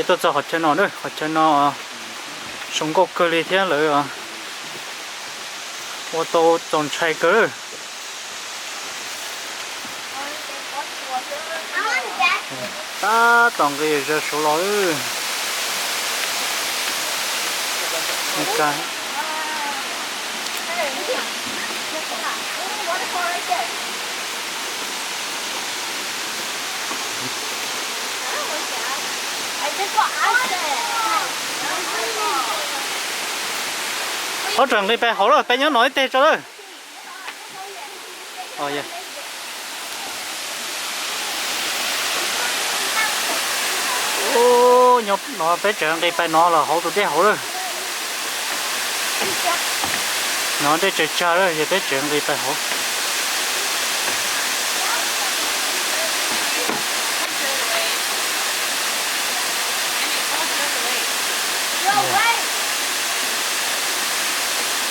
Tuaj txog qhov chaw no, qhov chaw no zoo nkauj kawg li thiab lawv ua tau txaus ntshai kawg. Tab tom nqis ze saud los. Txhob rawm nqis pais hauv lawm, peb nyob no ib teg tso lawm. Nyob no peb tseem nqis pais no los hauv tus dej hauv lawm. No dej tsaws tsag lawm, yog peb tseem nqis pais hauv.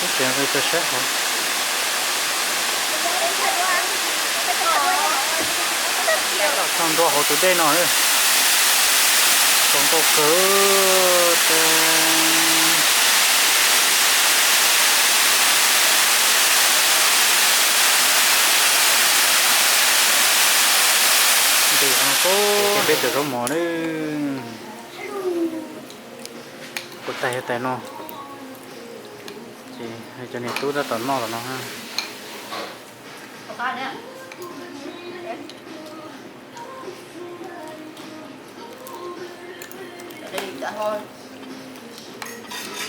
Peb tseem nqis pais sab hauv. Txog ntua hauv tus dej no, zoo nkauj kawg. Nqis no, peb cov zaub mov na, kuv tais yog tais no, ces cov niam tub tab tom noj los no.